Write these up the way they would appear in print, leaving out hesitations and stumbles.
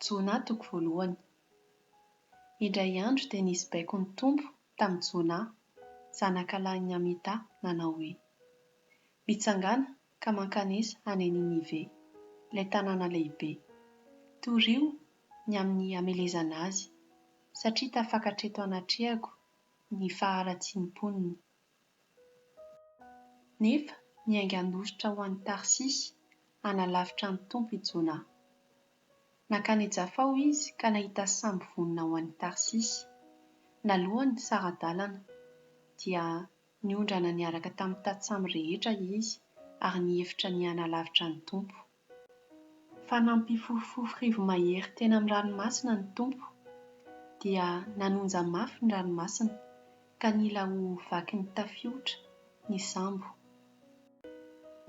Jona toko voalohany. Indray andro dia nisy baikon'ny Tompo tamin'i Jona, zanakalahin'i Amità, nanao hoe, Mitsangàna ka mankanesa any Ninive, ilay tanàna lehibe. Torio ny amin'ny hamelezana azy, satria tafakatra eto anatrehako ny faharatsian'ny mponiny. Nefa niainga handositra ho any Tarsisy hanalavitra ny Tompo i Jonà. Nankany Jafao izy ka nahita sambo vonona ho any Tarsisy. Naloany ny sara-dalana. Dia niondrana niaraka tamin'ny tantsambo rehetra izy ary nihevitra ny hanalavitra ny Tompo. Fa nampifofofofo rivo-mahery teny amin'ny ranomasina ny Tompo, dia nanonja mafy ny ranomasina, ka nila ho vakin'ny tafiotra ny sambo.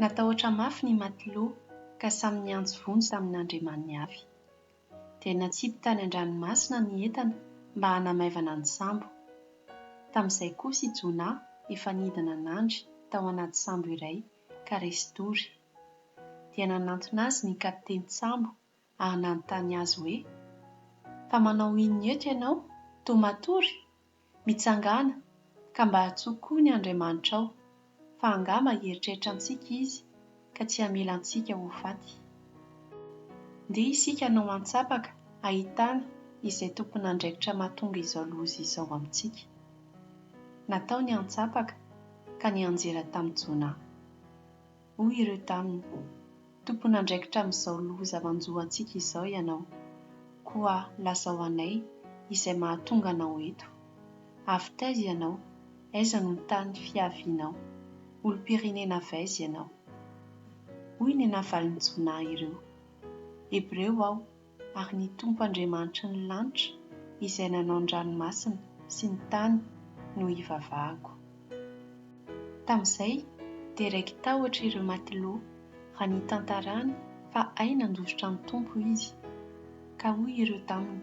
Natahotra mafy ny matelot ka samy niantso vonjy tamin'andriamaniny avy. Dia natsipy tany an-dranomasina ny entana mba hanamaivana ny sambo. Tamin'izay kosa i Jonah efa nidina nandry tao anaty sambo iray ka resy-tory. Dia nanantona azy ny kapitenin-tsambo ary nanontany azy hoe, Fa manao inona eto ianao, toa matory? Mitsangàna, ka mba antsoy koa ny Andriamanitrao, fa angamba hieritreritra antsika Izy ka tsy hamela antsika ho faty. Ndeha isika hanao antsapaka hahitana izay tompon'andraikitra mahatonga izao loza izao amintsika. Natao ny antsapaka ka nianjera tamin'i Jonah. Hoy ireo taminy, Tompon'andraikitra amin'izao loza manjo antsika izao ianao, koa lazao anay izay mahatonga anao eto. Avy taiza ianao? Aiza no tany fiavianao? Olom-pirenena avy aiza ianao? Hoy ny navalin'i Jonà ireo, Hebreo aho, ary ny Tompo Andriamanitry ny lanitra izay nanao ny ranomasina sy ny tany no ivavahako. Tamin'izay dia raiki-tahotra ireo matelot raha nitantarany fa hay nandositra ny Tompo izy. Ka hoy ireo taminy,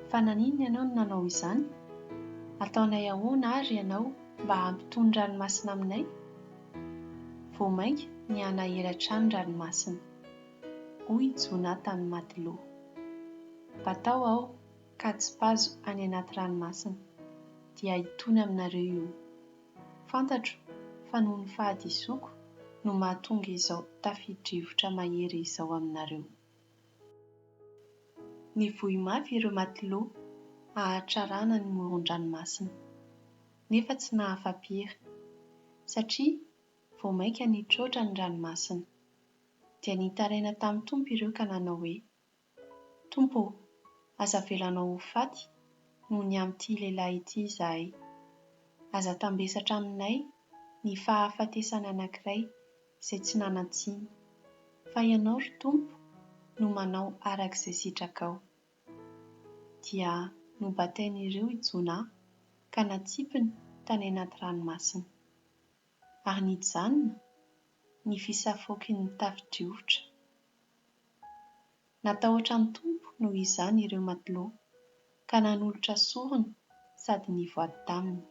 Fa naninona ianao no nanao izany? Ataonay ahoana àry ianao mba hampitony ranomasina aminay? Vao mainka nihanahery hatrany ny ranomasina. Hoy i Jonah tamin'ny matelot, Batao aho ka tsipazo any anaty ranomasina, dia hitony aminareo io. Fantatro fa noho ny fahadisoako no mahatonga izao tafio-drivotra mahery izao aminareo. Nivoy mafy ireo matelot hahatrarana ny moron-dranomasina, nefa tsy nahafa-piry, satria vao mainka nitroatra ny ranomasina. Dia nitaraina tamin'ny Tompo ireo ka nanao hoe, Tompo ô, aza avelanao ho faty noho ny amin'ity lehilahy ity izahay. Aza tambesatra aminay ny fahafatesana anankiray izay tsy nanan-tsiny. Fa Ianao, ry Tompo, no manao araka izay sitrakao. Dia nobatain'ireo i Jonà ka natsipiny tany anaty ranomasina. Ary nijanona ny fisafoaky ny tafidrivotra. Natahotra ny Tompo noho izany ireo matelot ka nanolotra sorona sady nivoady taminy.